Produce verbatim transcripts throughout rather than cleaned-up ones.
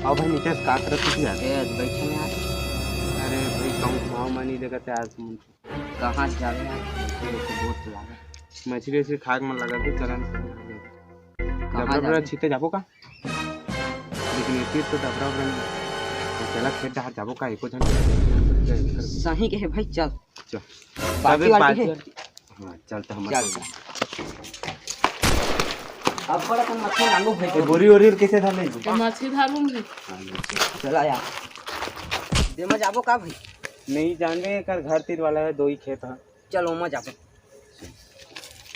अउ भाई नितेश, का करत हस यार? ए, बैठे में आज। अरे भाई, कहूँ भाव मानी लेगा ते आज मन। कहाँ से जावे यार? बैठे बैठे बोर तो लागत। मछली उछली खाए के मन लागत हे, चलन। कहाँ डबरा डबरा जाबे? छीते जाबो का? लेकिन एती तो डबरा डबरा नहीं। चला खेत डहर जाबो का, एको झन? सही कहे भाई, चल। चल। बाल्टी तबे वाल्टी बाल्टी हे? वाल्टी। हाँ, चल तो हम चल। अब्बड़ अकन मछली लांगो भाई। ए, बोरी ओरी कइसे धर ले? ए, मछली धरहूँ भाई। हाँ, ले चल। चला यार। दे मैं जाबो का भाई? नहीं जानबे, एकर घर तीर वाला हे, दो ही खेत हे। चल, ओमा जाबो।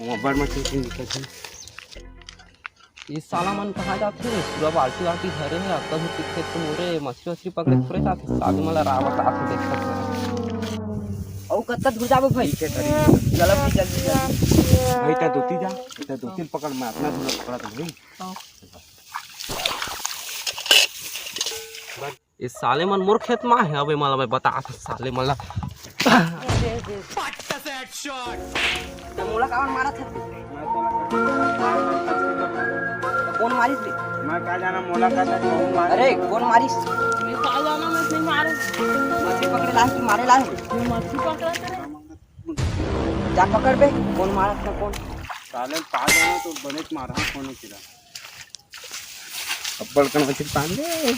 वो बड़ मछली दिखत हे। ये साला मन कहाँ जाथे रे? पूरा बाल्टी वाल्टी धरे हे, अतका दूर के खेत तो मोरे मछली वछली पकड़े थोड़े जाथे। साले मन ला रावत आथे देखत हे। अउ कतका दूर जाबो भाई? ठीक हे, धरी। चल अभी जल्दी, जल्दी। भाई, तैं दोती जा, तैं दोती ल पकड़, मैं अतना दूर पकड़त हूँ भाई। हाँ। ये साले मन मोर खेत मा हे, अबे मला मैं बता साले मन ला। त मोला काबर मारत हे? कोन मारिस बे? मैं का जाना, मोला का जाना, कोन मारिस? अरे, कोन मारिस? मैं का जाना, मैं नहीं मारे। मछली पकड़े ला हे कि मारे ला हे? मैं मछली पकड़ा करे। जा पकड़ बे, कोन मारत हे कोन? साले का जाना तो बनेच मारा, कोन चिरा। अब्बड़ कन मछली पान दे।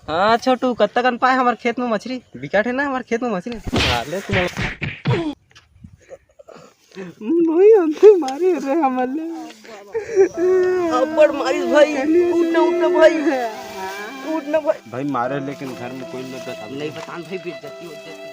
हाँ छोटू, कत्ता कन पाए हमर खेत में मछली? बिकट हे ना हमर खेत में मछली। मार ले तुम। नहीं, अंते मारे रे हमर ले। अब्बड़ मारिस भाई, उठ ना, उठ ना भाई, उठ ना भाई। भाई मारे, लेकिन घर में कोई मत बता। नहीं बतान भाई, बेइज्जती हो जाती।